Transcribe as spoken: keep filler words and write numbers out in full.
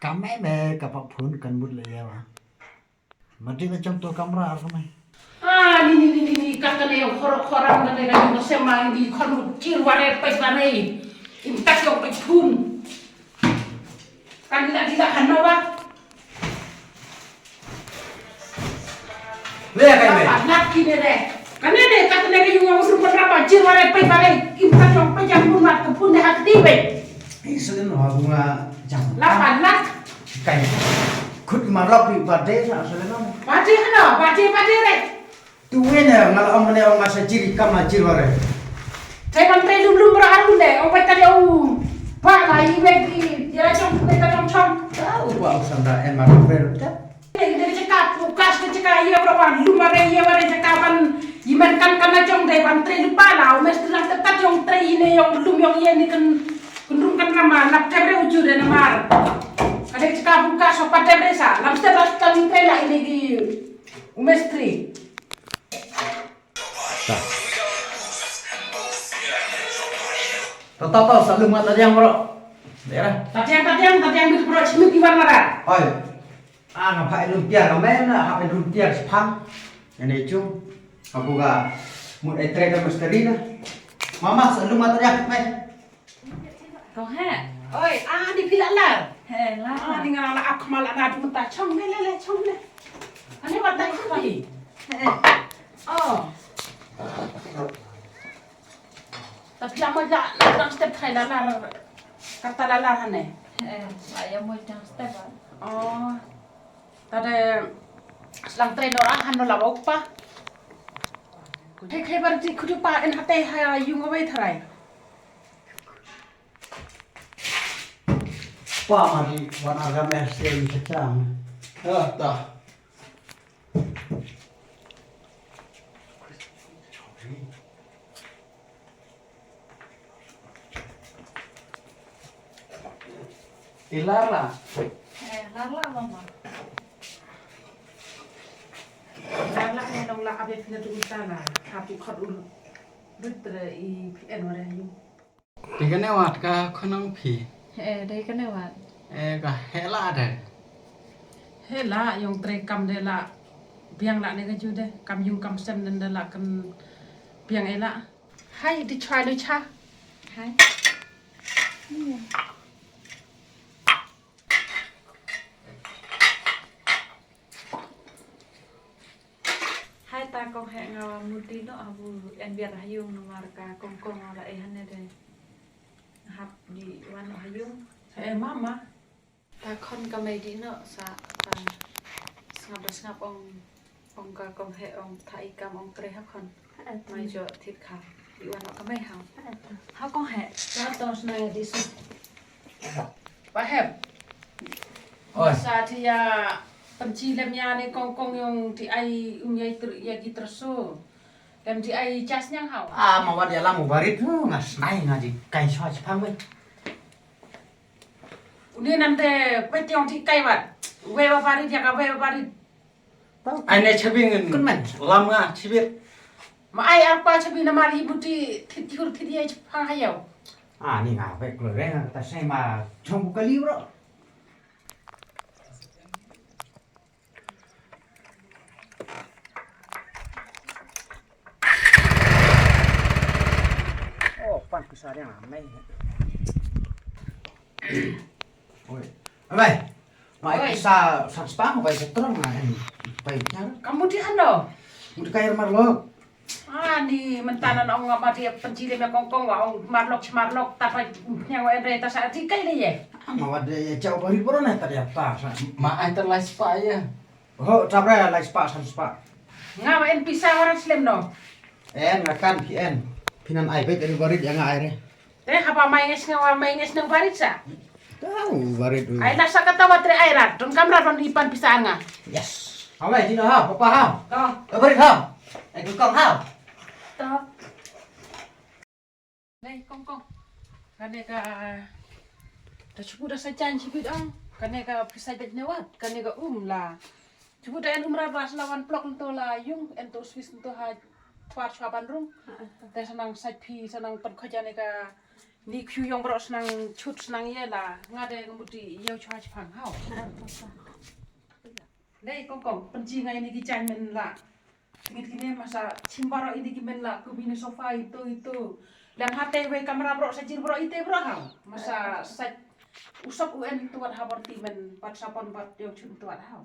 Ka mei mei ka pa phun kan mut le ya wa. Ma dei ka jong to kamra ar ka mei. Ah, ni ni ni ni ni ka ka ne khor khor ang ne ka jong se ma ngi khon mut kir ware pe ware. Im tak jong pe phun. Kan la di la kan wa. Le ka mei. Lap ki ne re. Ka ne re ka ne re yung usur pun rapa jir ware pe ware. Im tak jong pe jang pun mat ka phun de hak ti pe. Ih, selen wa bunga jam. Lap lap. Kai. Khut marlok ri bade sa selen wa. Bade hana, bade bade re. Tu wene ngal ong ne ong masa jiri kama jir ware. Te ban te lum lum bra aru ne, ong pai tadi ong. Ba la i me di, ya chong ne ka chong chong. Tahu ba usanda en marlok ri ta. Ine ka jaka pukas ka jaka ia bra wan lum ware ia ware jaka ban i men kan kan jong de ban tre lupa la, o mes tu lang tetat jong tre ine jong lum jong ia ni kan kan rum kan nama lap tre uju de namar. Ka dei ka jaka pukas o pat tre sa, lam tre la kan tre la ine ki u mestri. Ta. Ta ta ta, sa lum nga ta diang bro. Dera. Ta diang ta diang ta diang bit bro, chimit iwan mara. Oi. Ah, nga phai lum tiar ka mei na, ha phai lum tiar chipang. Ene chung. Abu ga mut e tre da mesteri na. Mama, sa lum nga ta diang mei. Kong he. Oi, ah, ni phi la lar. He, la. Ah, ni nga la ap kmal ana du mynta chong le le le chong le. Ani wat dai chong hi. He. Oh. Ta phi la mo la la dang step khai la lar. Kata la lar hane. He, la ya mo dang step. Oh. Ta de slang train ora han la wok pa. He khai bar ti khudu pa en hate ha yung away tharai. Pa mari wan arga mer se ni kachang. Ah, ta. Ilara. Eh, Lala mama. Lala ne nong la abe fina tu utala. Hapu khot ul. Dutre i P N wara yu. Dei kane wat ka khonong phi. Eh, dei kane wat. Eh, ka heh la de. Heh la, yong tre kam de la. Biang la ne ka ju de. Kam yung kam sem den de la kan biang e la. Hai, di chwa lu cha. Hai. Hai ta kong heh nga wa muti no abu en biar hayung no mar ka kong kong ala eh hane de. Hap di wan hayung. Eh mama. Ta khon ka mei di no sa ta sngap da sngap ong ong ka kong heh ong tha i kam ong kre ha khon. Mai jo thit kha. Di wan ka mei ha. Ha kong heh. Ta tos na di su. Ba hem. Oi. Sa ti ya panchi lem ya ne kong kong yong ti ai um ya i ter ya ki tersu. Lem ti ai jas nyang hau. Ah, ma wat ya la mu barit hu ngas nai nga ji kai swa chipang wei. Uni nante kwet yong ti kai wat. Wei ba barit ya ka wei ba barit. Ai ne chabi ngin. Kun man. Lam nga chibit. Ma ai apa chabi na mari buti thit yur thit ye chipang hayau. Ah, ni nga wei klore nga kata sai ma chong bukali bro. Oh, pan ku sa riang amai. Oi. Amai. Mai ku sa san spang bai ke trong na en. Bai nyar. Kamu di ano? Mu di kair marlok. Ah, ni mentana ong ma di penjili me kongkong wa ong marlok marlok tapa nyang wa endre ta sa di kai de ye. Ah, ma wa de ye jauh bari boro na ta dia ta sa. Ma ai ta lai spa ye. Ho, ta bra lai spa san spa. Nga wa en pisa warat slem no. En nga kan pi en. Pinan ai bet dari bari dia nga ai re. Te haba mai nges nga wa mai nges nang barit sa. Tahu barit tu. Ai nasa kata wa tre ai rat. Don kamra don ipan pisa nga. Yes. Hawai jino ha, papa ha. To. Eh, barit ha. Eh, kukong ha. To. Nei kong kong. Kane ka ta chubu da sa jan chibit ong. Kane ka pisa bet ne wat. Kane ka um la. Chubu da en um ra bas la wan plok nto la yung en to swis nto ha. Twar chwa ban rung. Te sanang sait phi sanang pan khoja ne ka Ni khu yong bro snang chut snang ye la nga de ngu ti yow chwa chpang hau. Lei kong kong penji ngai ni ki jan men la. Tingit kine masa chim baro ini ki men la ku bini sofa itu itu. Lang hate we kamera bro sa jir bro ite bro hau. Masa sa usap U N tuat habar ti men pat sapon pat yow chun tuat hau.